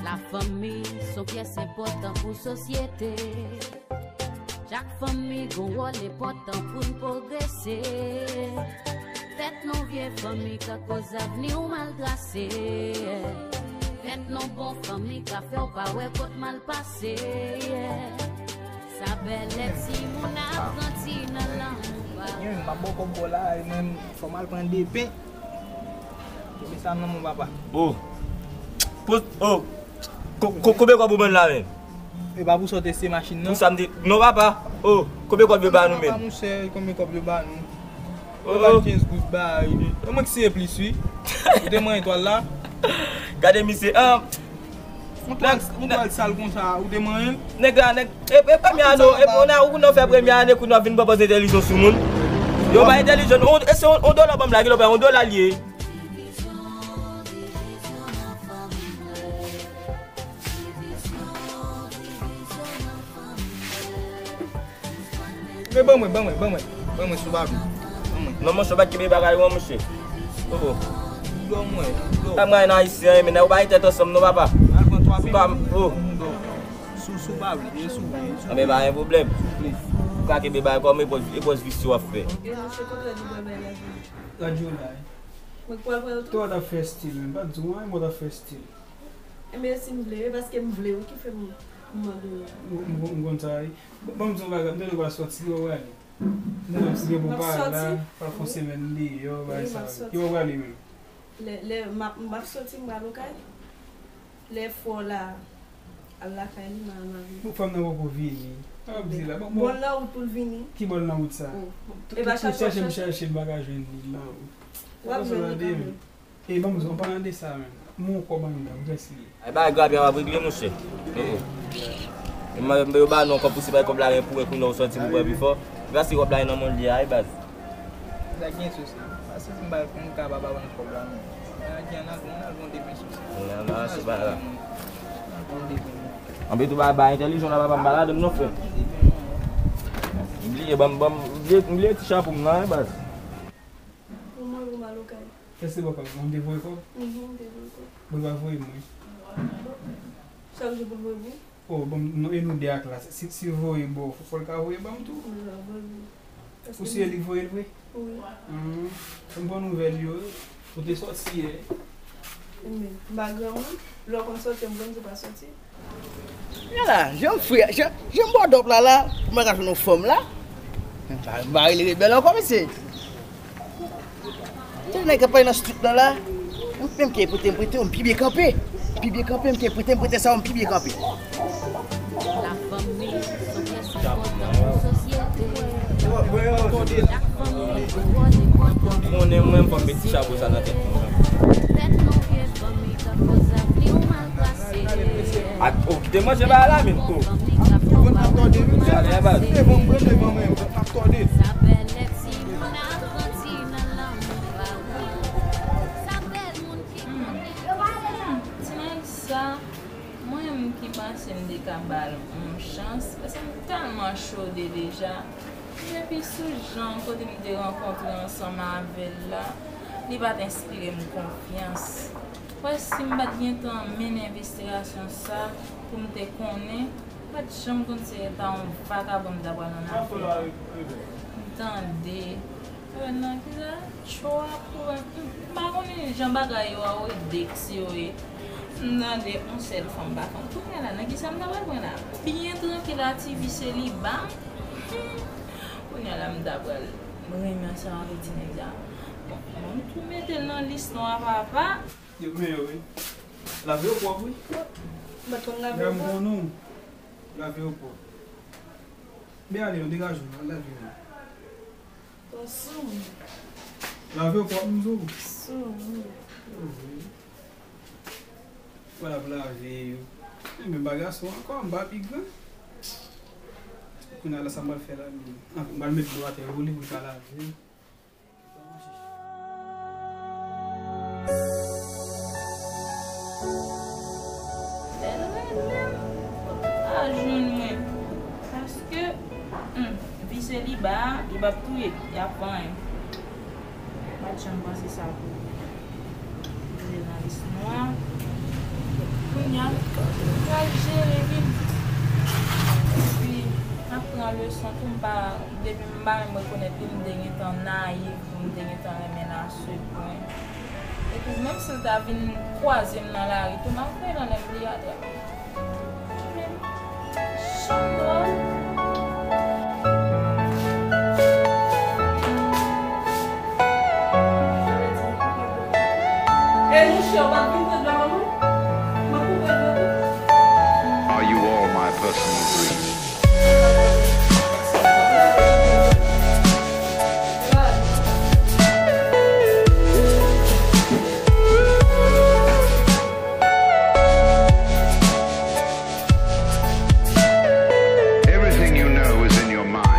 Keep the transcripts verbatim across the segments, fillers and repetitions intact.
Lafanmi se yon pyès enpòtan pou sosyete. Chak fanmi gon wòl enpòtan pou n pwogrese. Fèt nan vye fanmi ka koz avni w mal trase. Fèt nan bon fanmi ka fè w pa wè kot mal pase. Sa bèl lè timoun ap grandi nan lanmou pa. Yon, m ap bò kòb bò la, e mwen, fò m al pran de pen. Kenbe sa nan men w, papa. Oh. Poz, oh. Ko-, ko-, konbyen kòb ou ban la menm? E pa pou sa w teste machin nan? Pou sa m te, non, papa. Oh, konbyen kòb yo ba nou menm? Papa, monchè, konbyen kòb yo ba nou? Yo ba kenz goud bay. E mwen ki siye plis, wi. Ou te manyen twal la? Gade misye, ah. Yon twal, yon twal sal konsa, ou te manyen l? Nèg la, nèg, e, e premye ane, e, ou nan, ou nan fè premye ane, kounye a w ap vin pran pòz entèlijan sou moun. Yo pa entèlijan, on, e se on, on dola ban m la, ki lè w pa on dola l ye. Men ban mwen, ban mwen, ban mwen. Ban mwen sou babli. Ban mwen. Non, monchè, w pa t kenbe bagay, non, monchè. Oh, oh. Ban mwen, ban mwen. Sa mwen nan ayisyen, men nèg ou bay tèt ansanm, non, papa. Al pran twa pen. Oh. Sou, sou babli, byen sou, byen sou. Ah, men pa gen pwoblèm. Souple. Ou ka kenbe bagay kòm e pòz, e pòz visye w ap fè. E monchè, kote w di bwè bagay la vini? Radyo la, wi. Mwen k pral pran yo tou? Twa t ap fè stil, men pa di w anyen, mwen t ap fè stil. Enben, si m vle, e paske m vle wi ki fè m, m mande w. M, m, m konn sa, wi. Bon, ban m di w yon bagay, m tande w pral sòti, wè w prale. M konn si gen pou pale la, pral fè yon semèn deyò, bagay sa. Ki bò w prale menm? Lè, lè m ap, m ap sòti, m pral okay. Lè fò la, al lakay li, m al mare. Bon, fanm nan poko vini. Sa w ap di la? Bon, bon. Bon, l nan wout pou l vini. Ki bò l nan wout sa? Oh. Tout, e pa tout, chache, chache m, chache m, pa ka jwenn li nan wout. W ap jwenn li kanmenm. E ban m di w, an palan de sa menm, m wè yon kòb anndan, m wè si li. Ay, bagay grapya w ap regle, monchè. Oh, oh. E m, m, yo ba nou yon kòb pou se bay kòb la gen pou wè kounye a w sòti pou wè pi fò. Gras si kòb la gen nan men w li a, wi, baz. Sa gen sou sa. Paske si m bay pou m ka pa ba w kòb la, non. Sa gen nan, nan bon demen sou sa. Nan, nan, se pa la. Nan bon demen. Anben tou ba, ba entèlijan la, papa, m pa ladan m non, frè. M bliye, ban m, ban m, m bliye, m bliye ti chapo m nan, wi, baz. Pou mwen, pou m al okay. Èske se bò kòb mwen te voye kòb? Mhm, m te voye kòb. Bon, li pa voye mwen. Chak jou pou l voye pou ou? Oh, bon, non, e nou de ak la. Si, si l voye ba w, fò, fò l ka voye ban m tou. Non, voye pou ou. Ou siye li voye l vre? Wi. Hmm. Fè m pran nouvèl yo, wi. Ou te sòti yè. Men, m pa granmoun. Lè w konn sòti, m konn di w pa sòti. Gade la, jan m fre, jan, jan m bòdòp la la, pou mwen ka jwenn yon fanm la. M pa, m pa rele rebèl ankò, mesye. Tande nèg k ap pale nan street nan la. Ou menm ki prete m, prete m, pi byen kanpe. Pi byen kanpe, m ki prete m, prete sa, m pi byen kanpe. Lafanmi se yon pyès enpòtan pou sosyete. Chak fanmi gen wòl enpòtan. Konnen mwen, fò m met ti chapo sa nan tèt mwen. Tèt nou vye fanmi. Ak, oh, kite manje bagay la, men, oh. Ou konn ap tòde, wi, men. Bagay la, baz. Devan mwen, devan mwen, ou konn ap tòde. Ti nèg sa, mwen menm ki panse m te ka ba l yon chans, paske m tèlman chode deja. Epi sou jan kote m te rankontre ansanm avè l la, li pa t enspire m konfyans. Kwè si m pa t gentan mennen envestigasyon sa pou m te konnen, m pa t janm konn se eta yon vakabon m ta pral ann Afrik. M tande, yo nan ki sa? Tchwa pou m pa konnen jan bagay yo a, wi, deks yo ye. M tande yon sèl fanm pa fanm. Kounye a la, nan ki sa m ta pral pran la? Byen trankil, aktivis seliba. Kounye a la, m ta pral renmen ansanm avèk ti nèg sa. Bon, mwen tou mete l nan lis nwa papa. Yo, men yo, wi. Lave yo pwòp, wi. M pa t konn lave yo pwòp. Lave yo pwòp. Men ale, non, degaje w, al lave yo. Bon, sou. Lave yo pwòp, m di w. Sou, wi. Yo, wi. Fò l ap lave yo. Enben, m pa gason ankò, m pa pi gran. Kounye a la, sa m pral fè la menm? M pral met dlo atè pou li, pou l ka lave yo. Bèl rèd menm. Al jwenn mwen. Paske, hmm, vi seliba a, li p ap touye, li ap vanyen. M pa t janm panse sa pou jounalis nwa. Pou m Pral jere wi. Epi, m ap pran leson tou, m pa, depi m pa menm rekonèt li, m te gentan nayif, m te gentan renmen Naswè pwen. Epi, menm si l ta vin kwaze m nan lari tou, m ap voye l anlè m li atè. Chanm dwòl. E mouche, w ap vin pran dlo ban mwen? Mwen koupe dlo tou. Are you all my personal dreams? Everything you know is in your mind.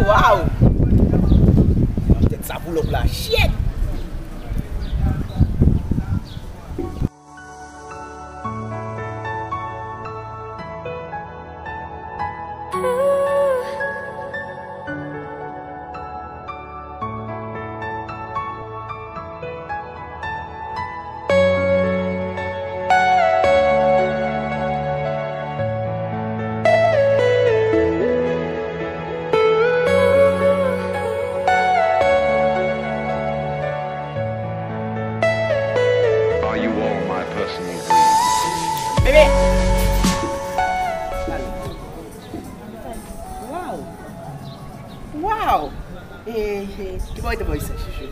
Waw! Tèt sa boulòk la, shit! Are you all my personal dreams? Bebe! Waw! Waw! E, e, ki bò w te bò sa, chouchou?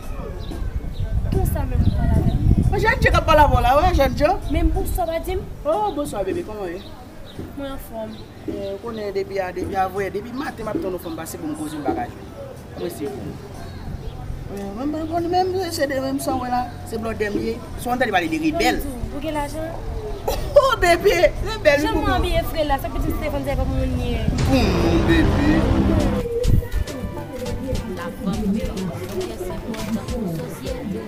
Konsa menm ou pale avè m? Jèn Djo k ap pale avè w la, wè, Jèn Djo. Menm bonswa pa di m? Oh, bonswa, bebe, kòman w ye? Mwen anfòm. Eh, ou konnen depi a, depi avè, depi maten m ap tann yon fanm pase pou m koze m pa ka jwenn. Mwen se ou. Eh, mwen, mwen, mwen, menm se de menm sa w wè la, se blòdè m ye. Sou ann tande pale de rebèl. Ou gen lajan? Oh, bebe, rebèl wi. Jan mwen abiye fre la, sa k piti se fanm sa e pa pou moun li ye. Pou moun, bebe. Lafanmi, pyès enpòtan pou sosyete.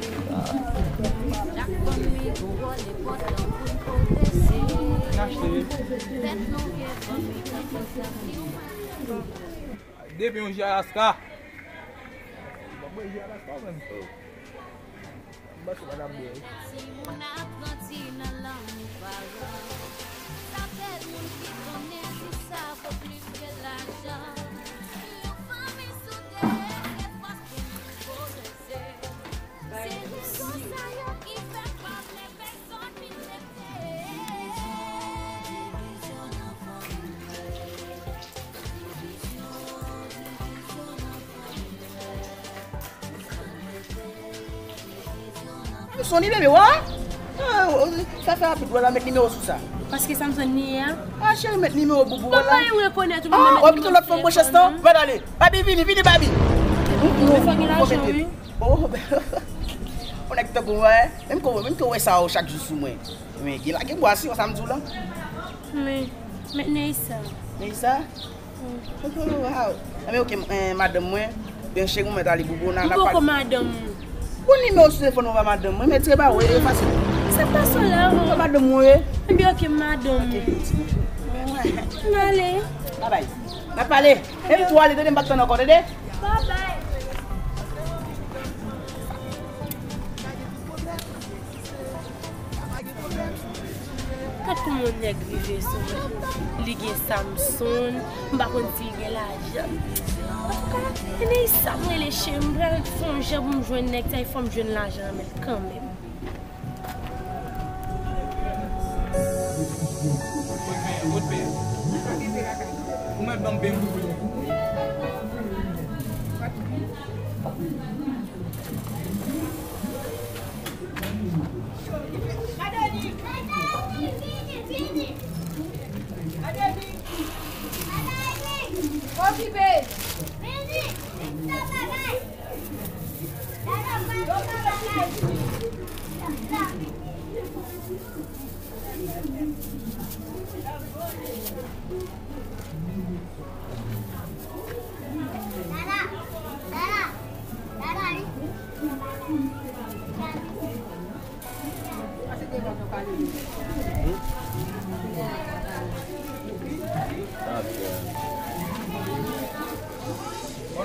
Chak fanmi gon wòl enpòtan pou l pwogrese. Fèt nou gen fanmi tankou sa. Depi yon ji Alaska. Mwen bwè ji Alaska ou menm? M panse pa t ap byen wi. Timoun ap grandi nan lanmou paran. Sa fè moun ki konnen kisa vo plis ke lajan. Yon fanmi soude se fòs pou nou pwogrese. Se rezon sa yo ki fè pwoblèm. Soni bebe, wa? Ah, oh, sa fè rapid, wè la, met nimewo sou sa. Paske Samson ni ye a? Ah, cheri, met nimewo boubou, wè la. Kòman yo rekonèt ou? Ah, wè pito lòt fanm bò chèz lan. Wè, ale. Babi, vini, vini, Babi. Ou fò gen lajan, wi. Oh, ou nèg tankou mwen, menm ke, menm ke wè sa yo chak jou sou mwen. Men gen lage bwa si, sa m di w lan. Men, men Neisa. Neisa? Wi. Waw. Enben, oke, eh, madanm mwen, ben cheri mwen t ale boubou nan. Ou poko madanm ou. Bon, nimewo sou telefòn mwen pa madanm mwen, men tire ba ou, e fasil. Se pa sa la, oh. Ou pa madanm mwen, wi. Enben, oke, madanm. Oke. M ale. Babay. N ap pale. Epi tou ale, tande, m pa t tann ankò, tande? Babay. Gad kòman yon nèg rive sou mwen. Li gen Samson, m pa konn si l gen lajan. Antouka, e Neisa m rele cheri, m pral fè yon jan pou m jwenn nèg sa, e fò m jwenn lajan an men l kanmenm. Ou mèt ban m pen pou ou. Okipe.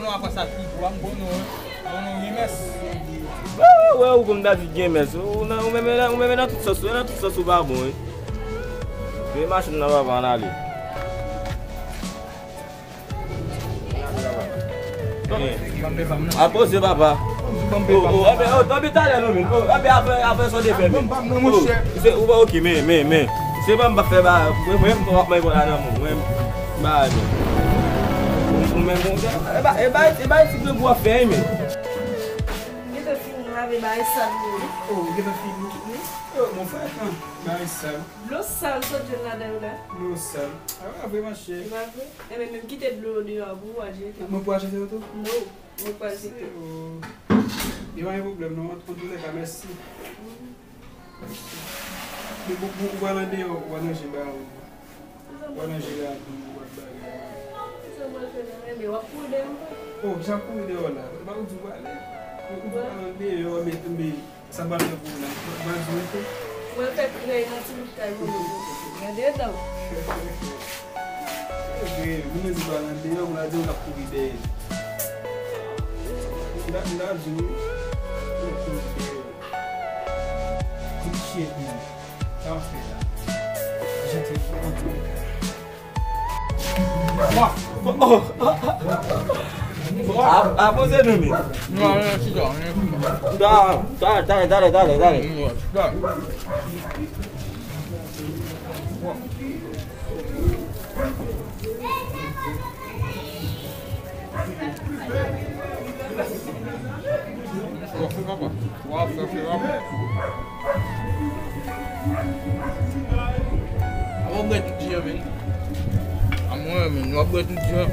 Non, apa sa ki gwa, m bon non, wi. Bon non, wi, mès. Wè, wè, ou konn David gen mès. Ou nan, ou menm nan, ou menm nan tout sans, ou nan tout sans ou pa bon, wi. Veye machin nan, papa, ann ale. A poze, papa. O, o, anben, o, anben talè non, men. O, anben afè, afè sa w te fè, men. O, se, ou pa, ok, men, men, men. Se pa m pa fè ba, mwen, mwen, m pa mwen, mwen, nan men, mwen, ba, men. Ou, ou menm, bon, e ba, e ba, e ba, ti gwo ap fè, men. Gentan fin lave bagay sal yo, wi. O, gentan fin, wi. O, mon frè, an, bagay sal. Dlo sal sot jwenn ladan yo la. Dlo sal. A, pa vre, monchè. E pa vre? Enben, menm kite dlo deyò a pou w al jete. Mwen pou al jete yo tou? Non, mwen pral jete. O. Yo pa gen pwoblèm, non. An, antoulèka, mèsi. Mèsi. Men bon, bon, ou pral andeyò, ou pral ranje bagay ou. Ou pral ranje lakou, ou pral bagay. Kisa mwen fè nan men, men w ap kouri dèyè m, papa. O, kisa kouri dèyè w la? E pa ou di w prale. Ou di w pral andeyò, men, men, Sa m pral fè pou ou la? M pral di w tou. Mwen fè krèy nan ti bout kay mwen menm. Gade dan. Se vre, moun yo di pral andeyò, moun la di w k ap kouri dèyè. M ta, m ta di w, m ap kouri dèyè. Ti cheri, sa w ap fè la? Jete antoulèka. A, a poze nou, men. Non, non, sit down. Talè, talè, talè, talè, talè. Bon, fè papa. Wa fè, fè papa. A w ap bwè tout di an, men. A mwen, men, w ap bwè tout di an.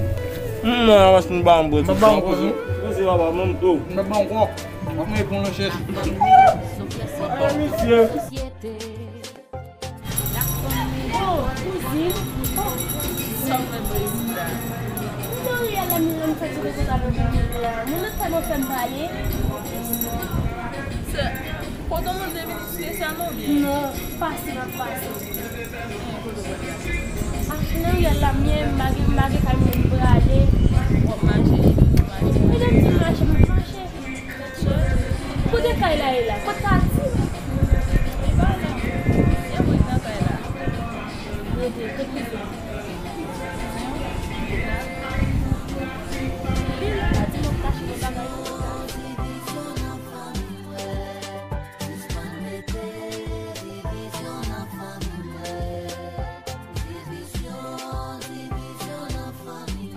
Mwen, avanse m pa m bwè tout di an. Mwen pa ankò, non. Mwen se papa, mwen m tou. Mwen pa ankò. Mwen pran yon chèch. Ay, misye. Oh, kouzin. Oh. Sa w fè Moyiz la? Mwen reyèl la, mwen fè ti rezo la, mwen fè m pale. Sè, kote w mande vin espesyalman oubyen? Non, pase, m ap pase. Ak nan reyèl la, mwen, m pa gen, m pa gen kay mwen prale. W ap mache, w ap mache. Medam di m mache, m ap mache. Kote kay la ye la? Kot Tati? Li pa la. E wi, nan kay la. Rete, kot li ye? Li la, Tati, m ap kache nan bagay.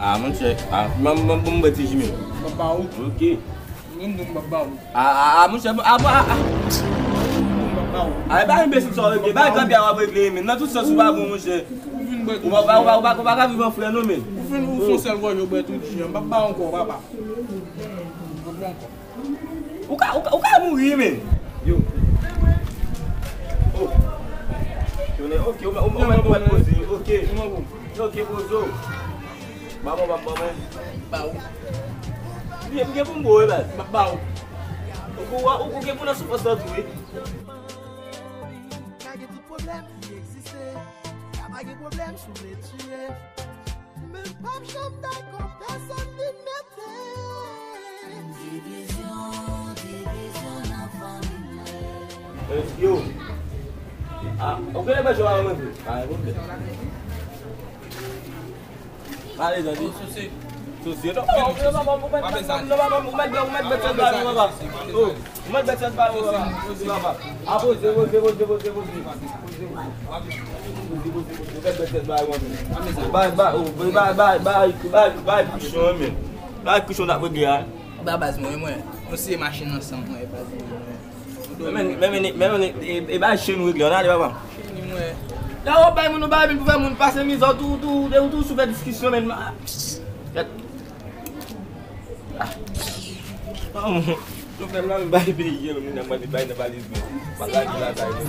Ah, monchè, ah, ban m, ban m, ban m bwè ti ji, men. M ap ba ou. Ok. Mwen menm m ap ba ou. Ah, ah, ah, monchè, ah, ah, ah. M ap ba ou. Ah, e pa enbesil sa w regle, ba kanpe a w ap regle, men nan tout sans ou pa bon, monchè. Ou vin bwè tout ji an. Ou pa, ou pa, ou pa, ou pa ka viv an frè, non, men. Ou fin, ou fon sèl gòje, ou bwè tout ji an. M ap ba ou ankò, papa. M ap ba ou ankò. Ou ka, ou ka, ou ka mouri, men. Yo. Oh. Yo, ok, ou, ou, ou mèt, ou mèt poze, ok. Ok, poze w. Ba mwen, ba mwen. Ba ou. M gen, m gen pou m bo, wi, baz. M ap ba ou. Ou, ou, ou, ou gen pou nan soufrans lan tou, wi. Ka gen tout pwoblèm ki egziste. Ka pa gen pwoblèm si w vle tiye. Men m p ap janm dakò pèsonn vin mete divizyon, divizyon nan fanmi mwen. Eh, yo. Ah, ou genlè pa jwe avè mwen vre? Pa gen pwoblèm. Pale, tande. Sosye. Sosye, non, non, non, papa, ou mèt, ou mèt, ou mèt bèt sèl ba mwen, papa. Oh, ou mèt bèt sèl ba mwen, papa. Ah, poze, poze, poze, poze, poze. Poze, poze, poze, ou mèt bèt sèl ba mwen. Bay, bay, oh, bay, bay, bay, bay, bay, bay, kouchon, men. Bay, kouchon, n ap regle a. Ba baz mwen, mwen. Nou se machin ansanm, mwen, baz mwen. Men, men, men, men, men, e, e bay chen nou regle, ann ale, papa. Chen mwen. Yo, w ap bay moun, ou bay moun pou fè moun pase mizè, ou tou, ou tou, ou tou sou fè diskisyon, men. Ah. Pwoblèm la, men bay peyi, men moun nan mande bay nan valiz mwen. Pa lage lakay mwen.